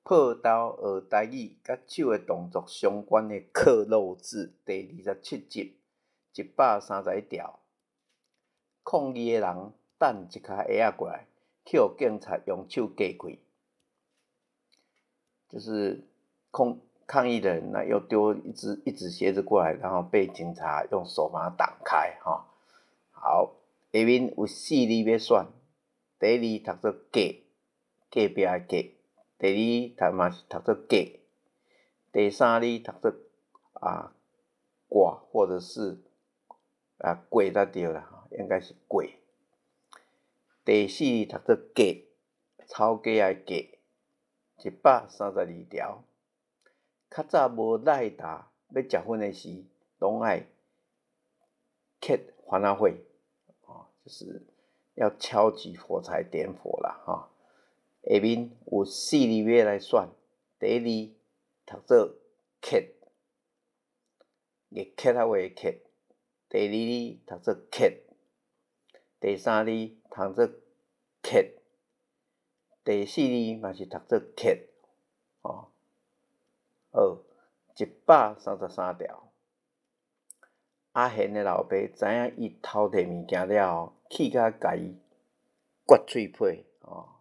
破豆學台語，佮手的動作相關的克漏字，第27集，131條。抗議的人擲一跤鞋仔過來，去予警察用手隔開。就是抗議的人呢，又丟一隻鞋子過來，然後被警察用手把它擋開。哈，好，下面有四字欲選，第一字讀做隔，隔壁的隔；第二字讀嘛是讀做隔；第三字讀做啊掛，或者是啊過才對啦，應該是過。第四字讀做格，草格的格。132條。較早無賴達欲食薰的時，攏愛磕番仔火，哦，就是要敲擊火柴點火啦，哈。下面有四字欲來選，第一字讀做刻，會刻仔話的刻；第二字讀做克；第三字讀做克；第四字嘛是讀做克，哦。好，133條。阿賢的老爸知影伊偷提物件了後，氣甲共伊割喙皮。哦，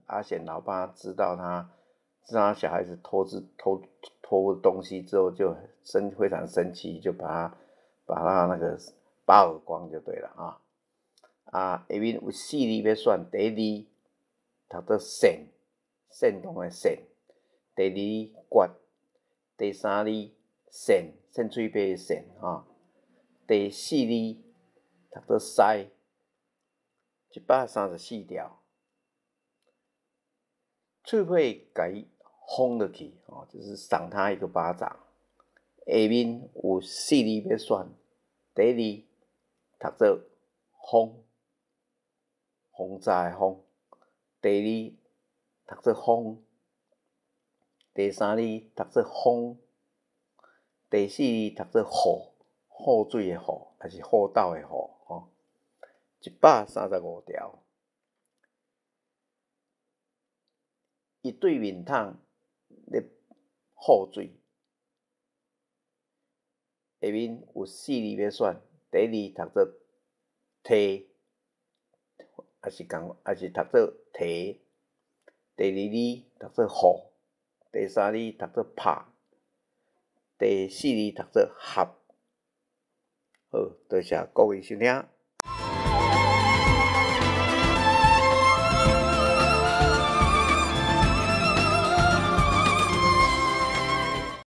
阿賢老爸知道他小孩子偷東西之後，就非常生氣，就把他那個扒耳光就對了啊。啊，下面有四字欲選，第一字讀做煽，煽動的煽；第二字割。第三字搧，搧喙皮的搧，吼。第四字讀做篩，134條。喙皮共伊轟落去，哦，就是賞他一個巴掌。下面有四字欲選，第一字讀做風，轟炸的轟；第二字讀做方。第三字讀做風，第四字讀做雨，雨水的雨，抑是雨斗的雨，吼。135條，伊對面桶咧雨水，下面有四字欲選，第一字讀做提，抑是仝，抑是讀做提，第二字讀做雨。第三字讀做拍，第四字讀做合。好，多謝各位收聽。